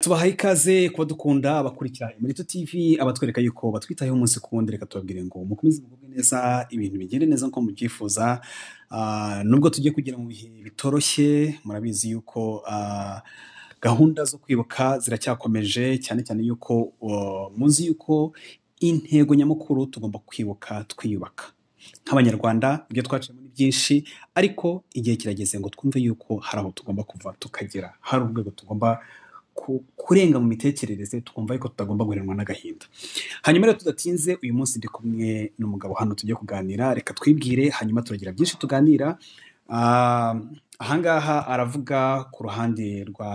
Tubahaye ikaze kuba dukunda abakurikira Emerito TV, abatwereka yuko batwitayeho umunsi ku wundi. Reka tubabwire ngo mukomeze mugubwe neza, ibintu bigende neza nk'uko mubyifuza. Nubwo tugiye kugera mu bihe bitoroshye, murabizi yuko gahunda zo kwibuka ziracyakomeje, cyane cyane yuko muzi yuko intego nyamukuru tugomba kwibuka twiyubaka nk'Abanyarwanda. Ibyo twaciyemo ni byinshi, ariko igihe kirageze ngo twumve yuko hari aho tugomba kuva tukagera, hari urwego tugomba kurenga mu mitekerereze, twumva yuko tutagomba guheranwa n'agahinda. Hanyuma rero tudatinze, uyu munsi ndi kumwe n'umugabo hano tugiye kuganira. Reka twibwire, hanyuma turagira byinshi tuganira. Ahangaha aravuga ku ruhande rwa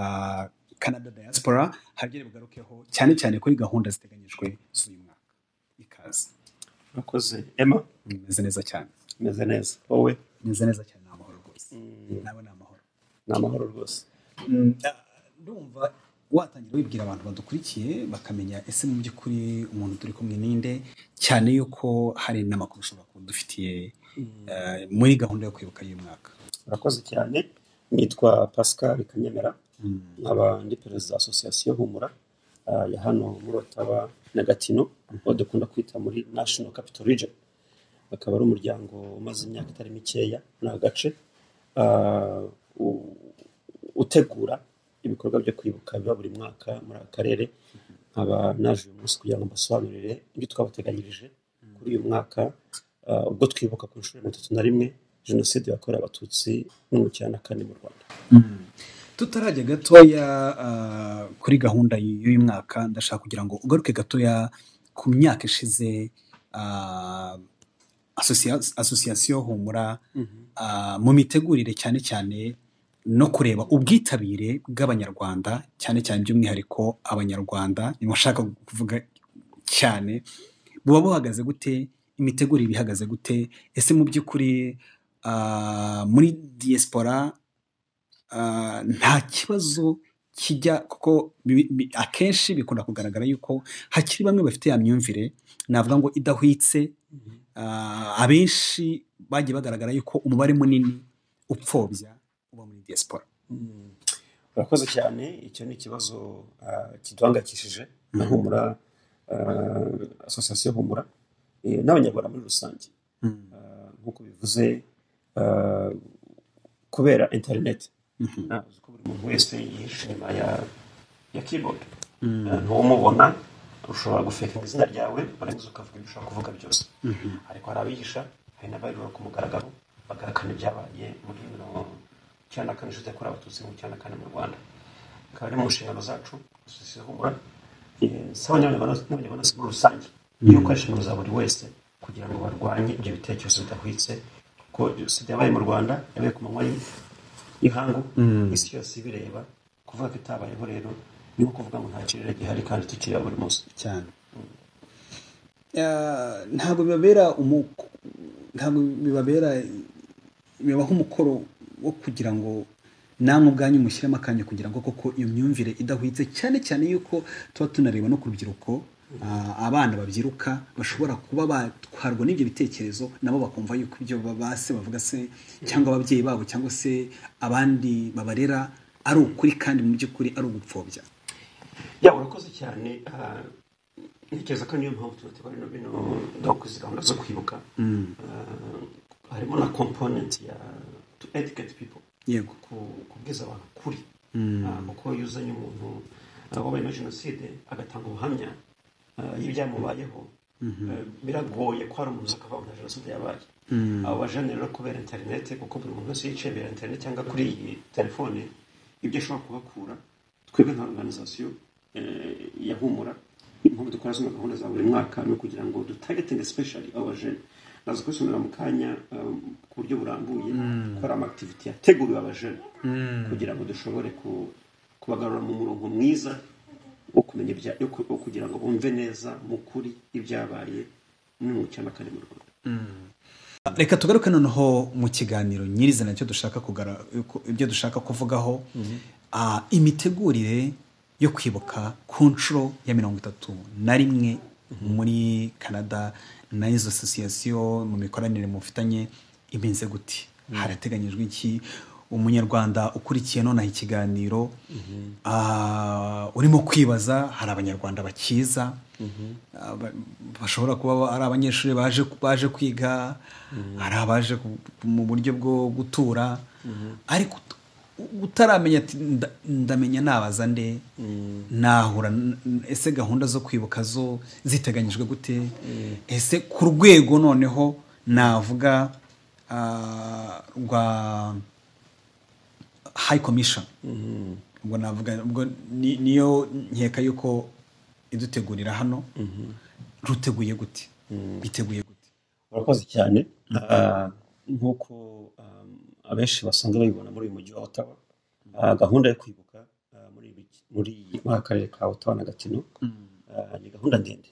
Canada Diaspora, hari ibyo bugarukeho cyane cyane kuri gahunda ziteganyijwe z'uyu mwaka. Ikaze. Murakoze, Emma. Meze neza cyane. Meze neza, wowe? Meze neza cyane, ni amahoro rwose. Nawe ni amahoro? Ni amahoro rwose. Ndumva watangira wibwira abantu badukurikiye, bakamenya ese mu by'ukuri umuntu turi kumwe ninde, cyane yuko hari n'amakuru ushobora kuba udufitiye muri gahunda yo kwibuka y'uyu mwaka. Murakoze cyane. Nitwa Pascal Kanyemera, nkaba ndi perezida wa Association Humura ya hano muri Ottawa na Gatineau, aho dukunda kwita muri National Capital Region. Akaba ari umuryango umaze imyaka itari mikeya muri aka gace, utegura ibikorwa byo kwibuka biba buri mwaka muri aka karere. Nkaba naje uyu munsi kugira ngo mbasobanurire ibyo twabateganyirije kuri uyu mwaka, ubwo twibuka ku nshuro ya 31 Jenoside yakorewe Abatutsi 94 mu Rwanda. Tutarajya gatoya kuri gahunda y'uyu mwaka, ndashaka kugira ngo ugaruke gatoya ku myaka ishize, Association Humura mu mitegurire, cyane cyane no kureba ubwitabire bw'Abanyarwanda, cyane cyane by'umwihariko Abanyarwanda niba ushaka kuvuga cyane, buba buhagaze gute? Imitegurire ihagaze gute? Ese mu by'ukuri muri diaspora nta kibazo kijya? Kuko akenshi bikunda kugaragara yuko hakiri bamwe bafite ya myumvire navuga ngo idahwitse. Abenshi bagiye bagaragara yuko umubare munini upfobya uba muri diaspora. Urakoze cyane. Icyo ni ikibazo kiduhangayikishije na Humura, Association Humura, n'Abanyarwanda muri rusange. Nk'uko bivuze, kubera interineti, uzi ko buri muntu wese yihishe inyuma ya keyboard, ntuwumubona, ushobora gufekinga izina ryawe, warangiza ukavuga ibyo ushobora kuvuga byose. Ariko hari abihisha, hari n'abarura ku mugaragaro bagahakana ibyabaye muri 94, Jenoside yakorewe Abatutsi 94 mu Rwanda. Akaba ari mu nshingano zacu, Association Humura, si Abanyarwanda n'Abanyarwanda muri rusange, yuko ari inshingano za buri wese kugira ngo barwanye ibyo bitekerezo bidahwitse, kuko Jenoside yabaye mu Rwanda yabaye ku manywa y'ihangu, isi yose ibireba. Kuvuga ko itabayeho rero ni nko kuvuga ngo nta kirere gihari kandi tukireba buri munsi. Cyane. Ntabwo bibabera, bibaha umukoro wo kugira ngo namwe ubwanyu mushyiremo akanya kugira ngo koko iyo myumvire idahwitse, cyane cyane yuko tuba tunareba no ku rubyiruko, abana babyiruka bashobora kuba batwarwa n'ibyo bitekerezo, nabo bakumva yuko ibyo base bavuga se, cyangwa ababyeyi babo, cyangwa se abandi babarera ari ukuri, kandi mu by'ukuri ari ugupfobya? Ya, urakoze cyane. Ntekereza ko niyo mpamvu tunategura bino donc izi gahunda zo kwibuka. Harimo na component ya to educate people, kubwiza abantu ukuri. Kuko iyo uzanye umuntu wabaye muri jenoside agatanga ubuhamya y'ibyamubayeho, biragoye ko hari umuntu uza akavuga ngo nta jenoside yabaye. Abo bajene rero, kubera interineti, kuko buri muntu wese yicaye imbere ya interineti cyangwa kuri iyi telefone, ibyo ashobora kubakura. Twebwe nka organisation ya Humura, impamvu dukora zino gahunda za buri mwaka ni ukugira ngo dutargetinge especially abo bajene. Naza kubisomera mu kanya ku buryo burambuye ko hari ama activity yateguriwe abajene kugira ngo dushobore kubagarura mu murongo mwiza wo kumenya ibya wo kugira ngo bumve neza mu kuri ibyabaye 94 mu Rwanda. Reka tugaruke noneho mu kiganiro nyirizina, icyo dushaka ibyo dushaka kuvugaho, imitegurire yo kwibuka ku nshuro ya 31 muri Canada na izo association mu mikoranire mufitanye imeze gute? Harateganyijwe iki? Umunyarwanda ukurikiye nonaha ikiganiro, urimo kwibaza, hari Abanyarwanda bakiza, bashobora kuba ari abanyeshuri baje kwiga, hari abaje mu buryo bwo gutura, ariko utaramenya ati ndamenya nabaza nde, nahura ese gahunda zo kwibuka zo ziteganyijwe gute, ese ku rwego noneho navuga rwa High Commission, ubwo navuga ubwo niyo nkeka yuko idutegurira hano, ruteguye gute, biteguye gute? Urakoze cyane. Nk'uko abenshi basanzwe babibona muri uyu mujyi wa Ottawa, gahunda yo kwibuka muri aka karere ka Ottawa na Gatineau ni gahunda ndende.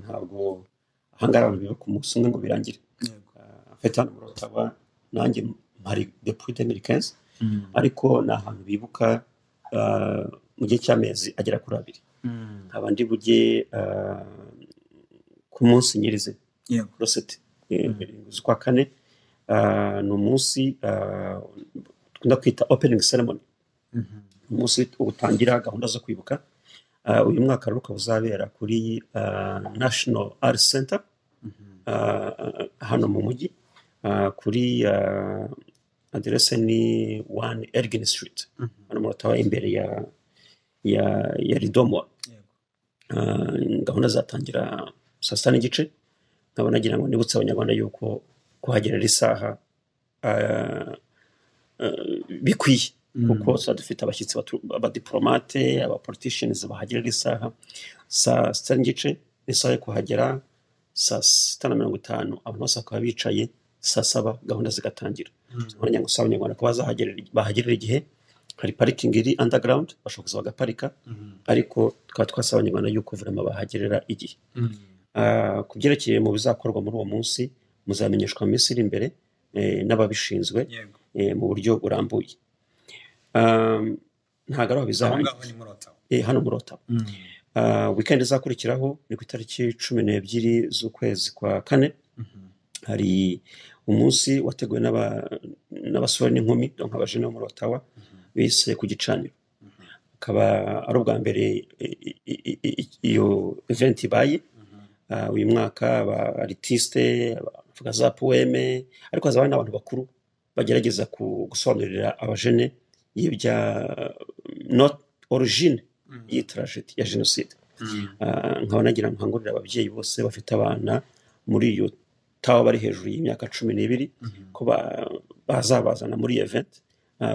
Ntabwo ahangaha abantu bibuka umunsi umwe ngo birangire. En fait, hano muri Ottawa nanjye mpari depuis 2015, ariko ni ahantu bibuka mu gihe cy'amezi agera kuri 2. Nkaba ndi bujye ku munsi nyirizina, le 7 z'ukwa kane, ni umunsi dukunda kwita opening ceremony, umunsi utangira gahunda zo kwibuka. Uyu mwaka rero ukaba uzabera kuri National Arts Center hano mu mujyi, kuri aderese ni 1 Elgin Street, hano muri Ottawa, imbere ya Rideau Mall. Gahunda zatangira saa 6:30. Nkaba nagira ngo nibutse Abanyarwanda yuko kuhagerera isaha bikwiye, kuko tuba dufite abashyitsi, abadiplomate, abapoliticians bahagerera isaha. Saa 6:30 ni isaha yo kuhagera, saa 6:50 abantu bose bakaba bicaye, saa 7 gahunda zigatangira. Nkaba ngo usaba Abanyarwanda ko bahagerera igihe. Hari parikingi iri underground, bashobora kuza bagaparika, ariko tukaba twasaba Abanyarwanda yuko vraiment bahagerera igihe. Ku byerekeye mu bizakorwa muri uwo munsi, muzamenyeshwa mu minsi iri imbere n'ababishinzwe mu buryo burambuye. Ntabwo ari aho Aho bizarangira. ngaho ni muri Ottawa. Hano muri Ottawa. Weekend izakurikiraho ni ku itariki 12 z'ukwezi kwa kane. Hari umunsi wateguwe n'abasore n'inkumi, donc abajene bo muri Ottawa, bise ku gicaniro. Akaba ari ubwa mbere iyo event ibaye. Uyu mwaka aba artiste bavuga za poème, ariko hazaba hari n'abantu bakuru bagerageza gusobanurira abajene y'ibya not origine y'iyi tragedy ya jenoside. Nkaba nagira ngo nkangurire ababyeyi bose bafite abana muri iyo tawa bari hejuru y'imyaka 12 ko bazabazana muri iyi event,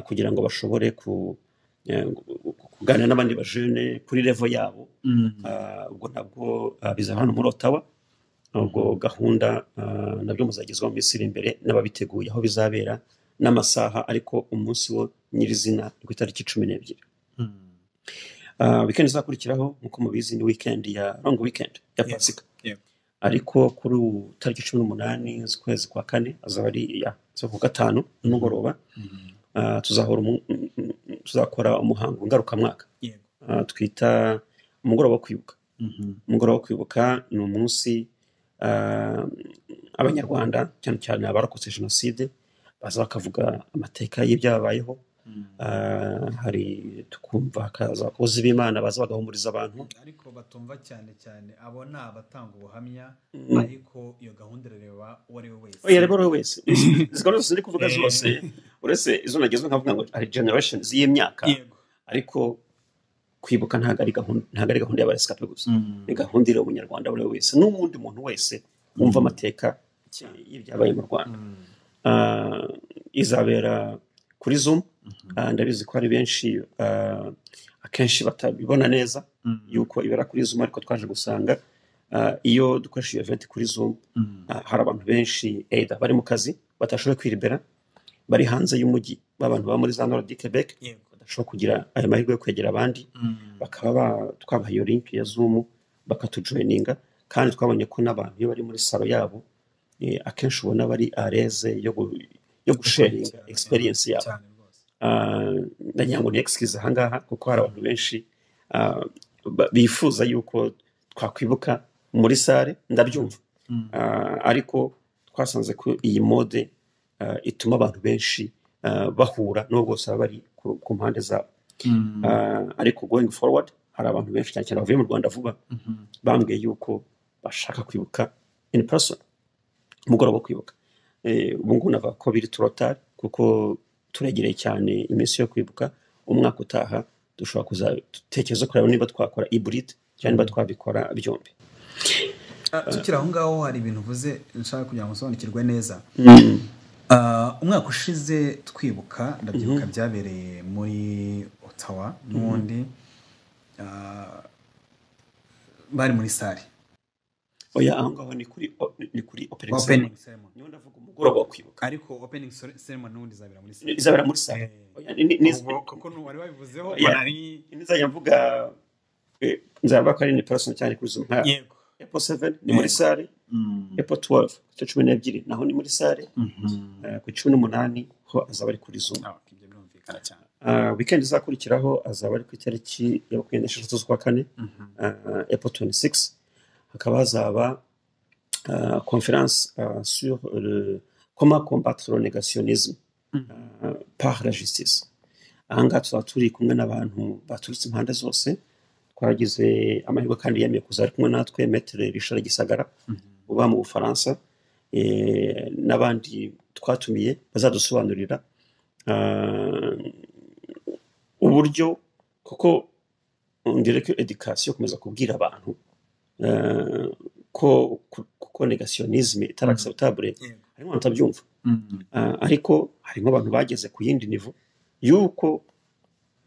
kugira ngo bashobore kuganira n'abandi bajene kuri level yabo. Ubwo nabwo bizaba hano muri Ottawa. Ubwo gahunda nabyo muzagezwaho mu minsi iri imbere n'ababiteguye, aho bizabera n'amasaha, ariko umunsi wo nyirizina ni ku itariki 12. Weekend izakurikiraho, nk'uko mubizi, ni weekend ya long weekend ya Pasika, ariko kuri ubu tariki 18 z'ukwezi kwa kane, azaba ari ya zo ku gatanu nimugoroba, tuzakora umuhango ngarukamwaka twita umugoroba wo kwibuka. Umugoroba wo kwibuka ni umunsi Abanyarwanda, cyane cyane abarokotse jenoside, baza bakavuga amateka y'ibyababayeho. Hari tukumva hakaza abakozi b'Imana baza bagahumuriza abantu. Ariko batumva cyane cyane abo ni abatanga ubuhamya, ariko iyo gahunda irareba uwo ari we wese. Oya, reba uwo wese. Izi gahunda zose ndi kuvuga zose, uretse izo nagezwe nkavuga ngo hari generations y'imyaka, ariko kwibuka ntabwo ari gahunda y'abarescapés gusa, ni gahunda ireba Umunyarwanda buri wese n'uwundi muntu wese wumva amateka y'ibyabaye mu Rwanda. Izabera kuri Zoom. Ndabizi ko hari benshi akenshi batabibona neza yuko ibera kuri Zoom, ariko twaje gusanga iyo dukoresha iyo event kuri Zoom, hari abantu benshi either bari mu kazi batashoboye kwiribera, bari hanze y'umujyi, b'abantu baba muri za Nord du Quebec badashobora kugira ayo mahirwe yo kwegera abandi, bakaba twabaha iyo link ya Zoom bakatujoininga. Kandi twabonye ko n'abantu iyo bari muri salon yabo, akenshi ubona bari à l'aise yo gusharinga experience yabo. Cyane rwose. Ndagira ngo ni excuse ahangaha, kuko hari abantu benshi bifuza yuko twakwibuka muri salle, ndabyumva. Ariko twasanze ko iyi mode ituma abantu benshi bahura nubwo bose baba bari ku mpande zabo. Ariko going forward hari abantu benshi cyane cyane bavuye mu Rwanda vuba bambwiye yuko bashaka kwibuka in person, umugoroba wo kwibuka. Ubu ngubu navuga ko biri trop tard kuko turegereye cyane iminsi yo kwibuka. Umwaka utaha dushobora kuzatekereza kureba niba twakora hybrid cyangwa niba twabikora byombi. Tukiri aho ngaho, hari ibintu uvuze nshaka kugira ngo nsobanukirwe neza. Umwaka ushize twibuka, ndabyibuka, byabereye muri Ottawa n'ubundi, bari muri salle. Oya, aho ngaho ni kuri opening opening ceremony. Ceremony. Niyo ndavuga umugoroba wo kwibuka. Ariko opening ceremony n'ubundi izabera muri salle. Izabera muri salle. Oya, Ubwo kuko wari wabivuzeho Oya. nari Nizajya mvuga, nzavuga ko ari in person cyane kuri Zoom, nka April 7 ni muri salle, April 12 ku 12 naho ni muri salle, ku 18 ho azaba ari kuri Zoom. Ah, ibyo birumvikana cyane. Weekend izakurikiraho azaba ari ku itariki ya 26 z'ukwa kane, April 26, hakaba hazaba conférence sur le comment combattre le négationnisme par la justice. Ahangaha tuzaba turi kumwe n'abantu baturutse impande zose. Twagize amahirwe kandi yemeye kuza ari kumwe natwe Maître Richard Gisagara uba mu Bufaransa, n'abandi twatumiye bazadusobanurira uburyo, kuko ndire ko éducation, komeza kubwira abantu ko kuko négationnisme itari acceptable. Harimo abantu batabyumva. Ariko harimo abantu bageze ku yindi niveau yuko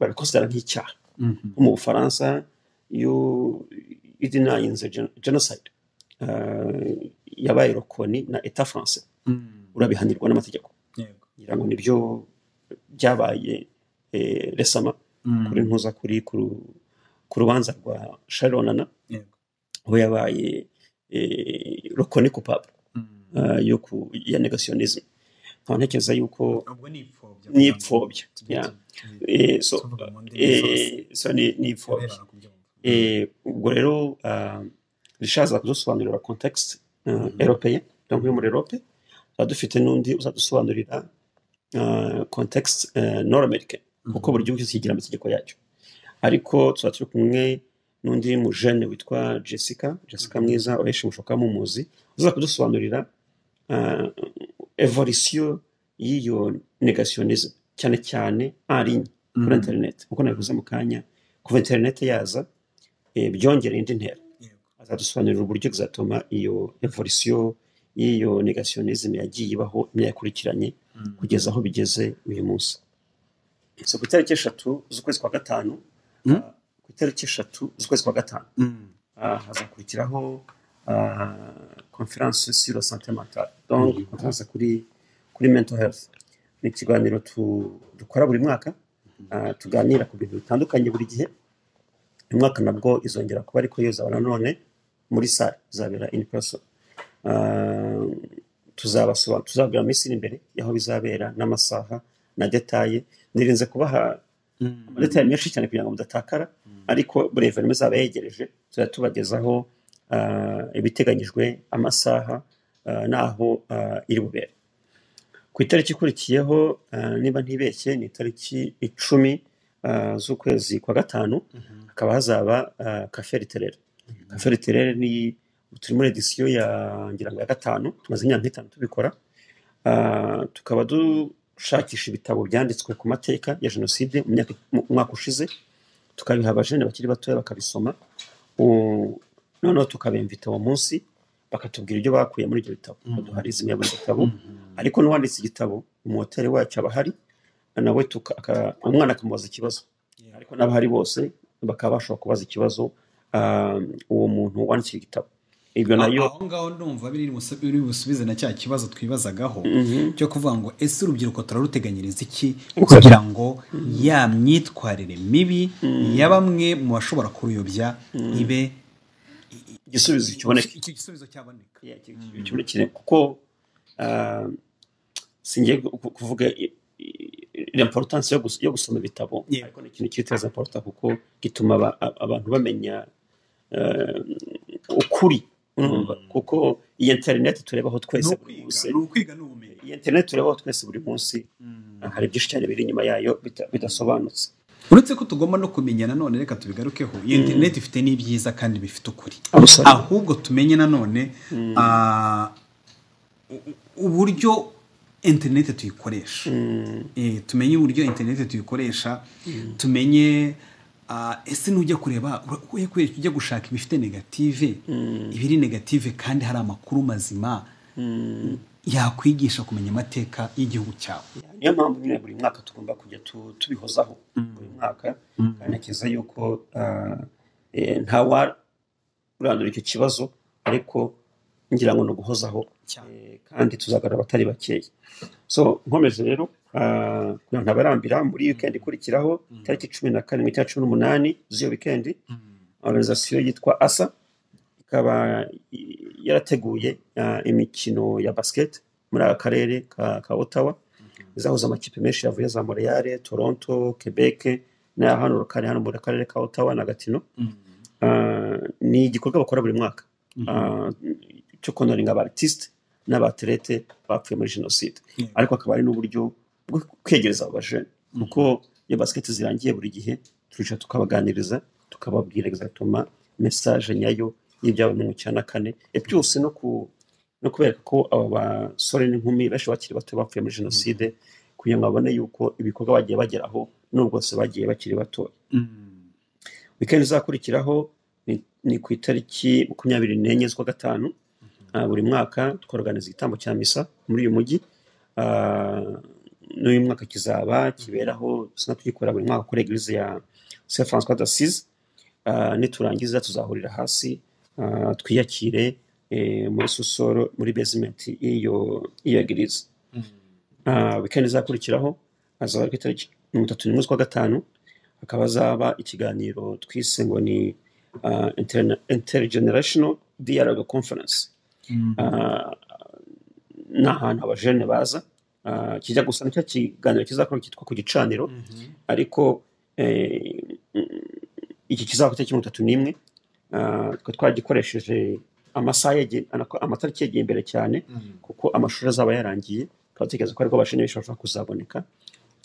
babiconsidera nk'icyaha. Nko mu Bufaransa, iyo idenyinze genocide yabaye reconnu na État français, urabihanirwa n'amategeko. Ngira ngo nibyo byabaye récemment kuri ntuza kuri ku rubanza rwa Charles Onana, aho yabaye reconnu coupable ya négationnisme. Nkaba ntekereza yuko Ubwo ni ipfobya. Ni ipfobya, Tujye yeah. So, tuvuga mu ndimi zose. So ni ipfobya. Kubera kubyumva. Ubwo rero Richard aza kudusobanurira contexte européen, donc yo muri Europe. Tuba dufite n'undi uzadusobanurira contexte nord américain, kuko buri gihugu cyose kigira amategeko yacyo. Ariko tuzaba turi kumwe n'undi mujene witwa Jessica Mwiza, abenshi mushobora kuba mumuzi, uza kudusobanurira évolution y'iyo négationnisme, cyane cyane en ligne, kuri internet. Nkuko nabivuze mu kanya, kuva internet yaza, byongereye indi ntera. Azadusobanurira uburyo bizatuma iyo évolution y'iyo négationnisme yagiye ibaho imyaka ikurikiranye kugeza aho bigeze uyu munsi. So ku itariki 3 z'ukwezi kwa gatanu, ku itariki 3 z'ukwezi kwa gatanu, hazakurikiraho conférence sur la santé mentale, donc conférence kuri mental health. Ni ikiganiro dukora buri mwaka, tuganira ku bintu bitandukanye buri gihe. Uyu mwaka nabwo izongera kuba, ariko yo izaba nanone muri salle, izabera in person. Tuzababwira mu minsi iri imbere y'aho bizabera n'amasaha na détails. Nirinze kubaha amadétails menshi cyane kugira ngo mudatakara, ariko buri événement izaba yegereje tuzajya tubagezaho ibiteganyijwe, amasaha, n'aho iri bubere. Ku itariki ikurikiyeho, niba ntibeshye ni itariki 10 z'ukwezi kwa gatanu, hakaba hazaba café littéraire. Café littéraire ni turi muri édition ya, ngira ngo ya gatanu, tumaze imyaka nk'itanu tubikora. Tukaba dushakisha ibitabo byanditswe ku mateka ya jenoside mu mwaka ushize, tukabiha abajene bakiri batoya bakabisoma. Noneho tukabinvita uwo munsi bakatubwira ibyo bakuye muri ibyo bitabo, baduha résumé ya buri gitabo. Ariko n'uwanditse igitabo, umuauteur wacyo, aba ahari nawe, umwana akamubaza ikibazo. Ariko n'abahari bose bakaba bashobora kubaza ikibazo uwo muntu wanditse igitabo. Ibyo nayo Aho ngaho ndumva biri busubize na cya kibazo twibazagaho cyo kuvuga ngo: ese urubyiruko turaruteganyiriza iki kugira ngo ya myitwarire mibi ya bamwe mu bashobora kuruyobya ibe igisubizo kiboneke? Icyo gisubizo cyaboneka. Yeah, kibonekere, kuko singiye kuvuga l'importance yo gusoma ibitabo, ariko ni ikintu kiri très important kuko gituma abantu bamenya ukuri, urumva? Kuko iyi internet turebaho Ni twese buri ukwiga munsi, ni ukwiga, ni ubumenyi. Iyi internet turebaho twese buri munsi. Hari byinshi cyane biri inyuma yayo bidasobanutse. Uretse ko tugomba no kumenya nanone, reka tubigarukeho, iyo interineti ifite n'ibyiza kandi bifite ukuri, ahubwo tumenye nanone uburyo interineti tuyikoresha. Tumenye uburyo interineti tuyikoresha, tumenye ese nujya kureba ujya gushaka ibifite negative, ibiri negative, kandi hari amakuru mazima yakwigisha kumenya amateka y'igihugu cyawe. Niyo mpamvu nyine buri mwaka tugomba kujya tubihozaho buri mwaka, kandi ntekereza yuko ntawarandura icyo kibazo, ariko ngira ngo ni uguhozaho, kandi tuzagarura abatari bakeya. So nkomeje rero kugira ngo ntabarambira, muri weekend ikurikiraho tariki 17 cyangwa 18 z'iyo weekend, organisation yitwa ASA ikaba yarateguye imikino ya basket muri aka karere ka Ottawa, izahuza amakipe menshi yavuye za Montreal, Toronto, Quebec na hano kare hano muri karere ka Ottawa na Gatineau. Ni igikorwa bakora buri mwaka cyo konoringa aba artiste n'abatlete bapfuye muri jenoside, ariko akaba ari n'uburyo bwo kwegereza abo bajene, kuko iyo basket zirangiye buri gihe turicara tukabaganiriza, tukababwira exactement message nyayo y'ibyabaye muri 1994, byose no kubereka ko abo basore n'inkumi benshi bakiri bato bapfuye muri jenoside, kugira ngo babone yuko ibikorwa bagiye bageraho nubwo se bagiye bakiri bato. Weekend izakurikiraho ni ku itariki 24 z'ukwa gatanu. Buri mwaka tworganiza igitambo cya misa muri uyu mujyi. N'uyu mwaka kizaba kiberaho, tugikora buri mwaka kuri eglise ya Saint François d'Assise. Niturangiza tuzahurira hasi, twiyakire muri susoro, muri basement y'iyo eglise. Weekend izakurikiraho azaba ari ku itariki 31 z'ukwa gatanu, hakaba azaba ikiganiro twise ngo ni Intergenerational Dialogue Conference. Ni ahantu abajene baza, kijya gusa nicyo kiganiro kizakora cyitwa ku gicaniro, ariko iki kizaba ku itariki 31. Twe twagikoresheje amasaha amatariki yagiye imbere cyane, kuko amashuri azaba yarangiye, tukaba dutekereza ko ariko abajene benshi bashobora kuzaboneka,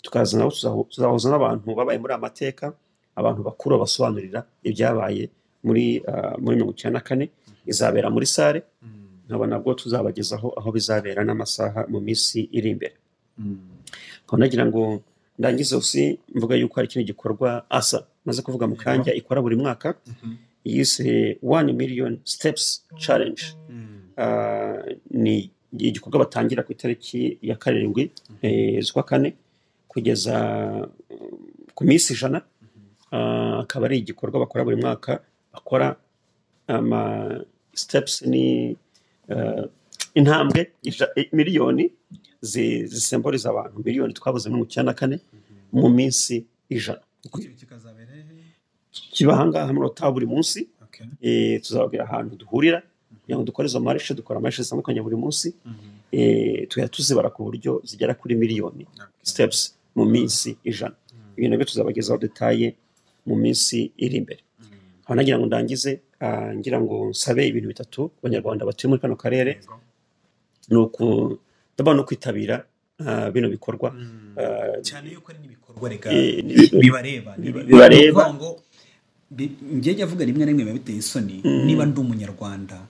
tukaza nabo tuzahuza n'abantu babaye muri amateka, abantu bakuru basobanurira ibyabaye muri 1994. Izabera muri sare, nkaba nabwo tuzabagezaho aho bizabera n'amasaha mu minsi iri imbere. Nkaba nagira ngo ndangize usi mvuga yuko hari ikindi gikorwa ASA maze kuvuga mu kanya ikora buri mwaka, yise 1 million steps challenge. Ni igikorwa batangira ku itariki ya 7 z'ukwa kane kugeza ku minsi 100. Akaba ari igikorwa bakora buri mwaka, bakora ama steps ni intambwe miliyoni zisemboriza abantu miliyoni twabuze muri 1994 mu minsi 100. Kiba ahangaha muri Ottawa buri munsi. Tuzababwira ahantu duhurira kugira ngo dukore izo marishe, dukora amarishe zitandukanye buri munsi, tujya tuzibara ku buryo zigera kuri miliyoni steps mu minsi 100. Ibintu nabyo tuzabagezaho detaye mu minsi iri imbere. Aho nagira ngo ndangize, ngira ngo nsabe ibintu bitatu ku banyarwanda batuye muri kano karere, ni ndabona no kwitabira bino bikorwa, cyane yuko ari n'ibikorwa rega bibareba. Ngo njye avuga rimwe na rimwe biba biteye isoni, niba ndi umunyarwanda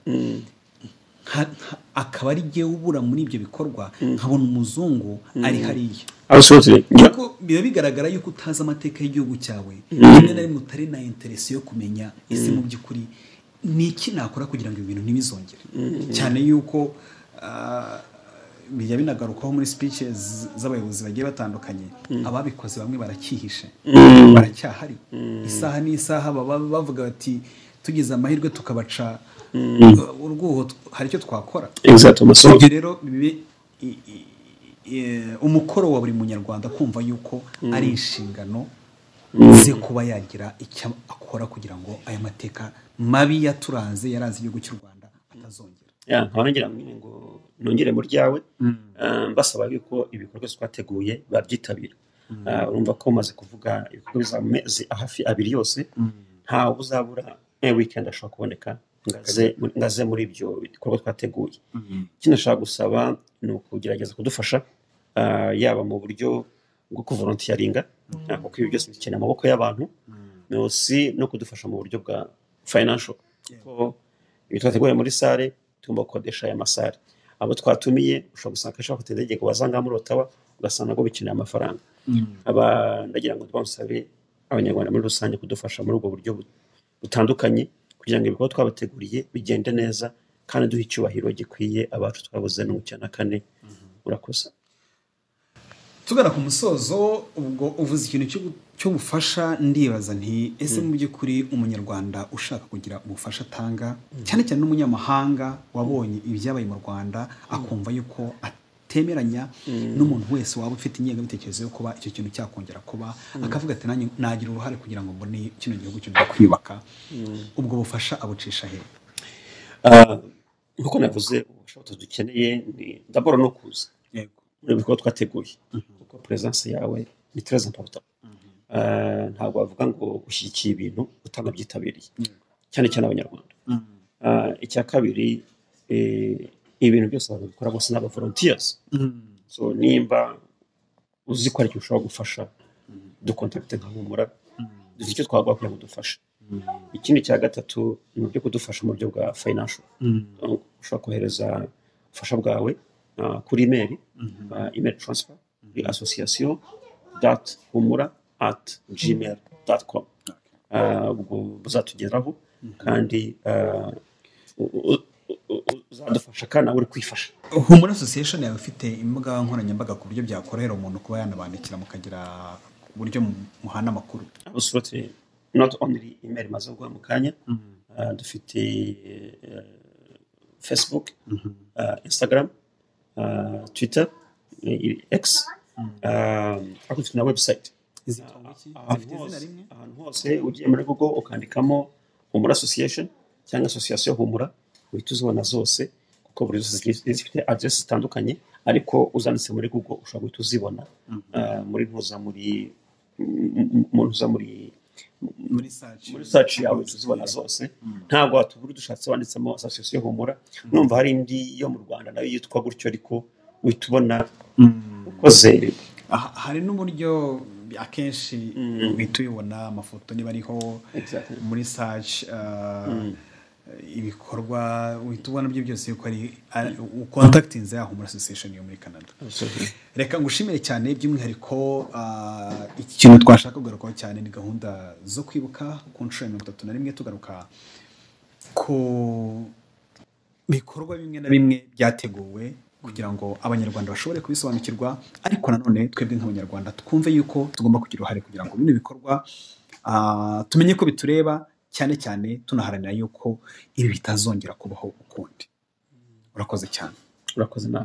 akaba ari jye ubura muri ibyo bikorwa, nkabona umuzungu ari hariya. Kuko biba bigaragara yuko utazi amateka y'igihugu cyawe, rimwe na rimwe utari na interesi yo kumenya ese mu by'ukuri ni iki nakora kugira ngo ibintu ntibizongere. Cyane yuko bijya binagarukaho muri speeches z'abayobozi bagiye batandukanye, ababikoze bamwe barakihishe, baracyahari, isaha n'isaha baba bavuga bati tugize amahirwe tukabaca urwuho, hari icyo twakora. Ibyo rero bibe umukoro wa buri munyarwanda kumva yuko ari inshingano ze kuba yagira icyo akora kugira ngo aya mateka mabi yaturanze yaranze igihugu cy'u Rwanda atazongera. Nkaba nagira ngo nongere mu ryawe, mbasaba yuko ibikorwa twateguye babyitabira. Urumva ko maze kuvuga ibikorwa bizamezi hafi abiri yose, ntawe uzabura weekend ashobora kuboneka ngaze muri ibyo bikorwa twateguye. Ikindi nashaka gusaba ni ukugerageza kudufasha, yaba mu buryo bwo kuvolunteeringa, kuko ibi byose bikeneye amaboko y'abantu, mais aussi no kudufasha mu buryo bwa financial, kuko ibi twateguye muri salle tugomba gukodesha aya masalle. Abo twatumiye ushobora gusanga akenshi bafata indege ngo baza ngaha muri Ottawa, ugasanga nabwo bikeneye amafaranga. Aba ndagira ngo twamusabe Abanyarwanda muri rusange kudufasha muri ubwo buryo butandukanye kugira ngo ibikorwa twabateguriye bigende neza kandi duhe icyubahiro gikwiye abacu twabuze 94. Urakoze. Tugana ku musozo, ubwo uvuze ikintu cy'ubufasha, ndibaza nti: ese mu by'ukuri umunyarwanda ushaka kugira ubufasha atanga, cyane cyane n'umunyamahanga wabonye ibyabaye mu Rwanda, akumva yuko atemeranya n'umuntu wese waba ufite ingengabitekerezo yo kuba icyo kintu cyakongera kuba, akavuga ati: "Nanjye nagira uruhare kugira ngo mbone kino gihugu cyongera kwiyubaka," ubwo bufasha abucisha he? Nk'uko navuze, ubufasha dukeneye ni d'abord no kuza muri ibikorwa twateguye, kuko presence yawe ni très important. Ntabwo wavuga ngo ushyigikiye ibintu utanabyitabiriye, cyane cyane Abanyarwanda. Icya kabiri, ibintu byose abantu bikora bose ni aba volunteers. So nimba uzi ko hari ikintu ushobora gufasha, ducontacte nka Humura, dufite icyo twaguha kugira ngo dufashe. Ikindi cya gatatu ni uburyo kudufasha mu buryo bwa financial. Donc, ushobora kohereza ubufasha bwawe kuri email transfer kuri association.humura@gmail.com. Ubwo buzatugeraho kandi uzadufasha kandi nawe uri kwifasha. Humura Association yawe ifite imbuga nkoranyambaga ku buryo byakorohera umuntu kuba yanabandikira, mukagira uburyo muhana amakuru? Absolutely. Not only email maze guha mu kanya, dufite Facebook, Instagram, Twitter, X, ariko dufite na website. Zitwa ngo iki? Ahantu Zifite izina hose rimwe? Ahantu hose ugiye muri Google ukandikamo Humura Association cyangwa Association Humura, uhita uzibona zose, kuko buri zose zigiye zifite address zitandukanye, ariko uzanditse muri Google ushobora guhita uzibona muri ntuza muri mu ntuza muri Muri search. Muri search yawe uhita uzibona zose. Ntabwo watubura dushatse wanditsemo Association Humura. Numva hari indi yo mu Rwanda nayo yitwa gutyo, ariko uhita ubona ukoze. Aha, hari n'uburyo akenshi uhita ubibona amafoto niba ariho muri search, ibikorwa uhita ubona byo byose yuko ari ucontactinze ya Humura Association yo muri Canada. Absolutely. Reka ngushimire cyane. By'umwihariko, iki kintu twashaka kugarukaho cyane ni gahunda zo kwibuka ku nshuro ya 31, tugaruka ku bikorwa bimwe na bimwe byateguwe kugira ngo Abanyarwanda bashobore kubisobanukirwa, ariko nanone twebwe nk'Abanyarwanda twumve yuko tugomba kugira uruhare kugira ngo bino bikorwa tumenye ko bitureba cyane cyane, tunaharanira yuko ibi bitazongera kubaho ukundi. Urakoze cyane. Urakoze nawe.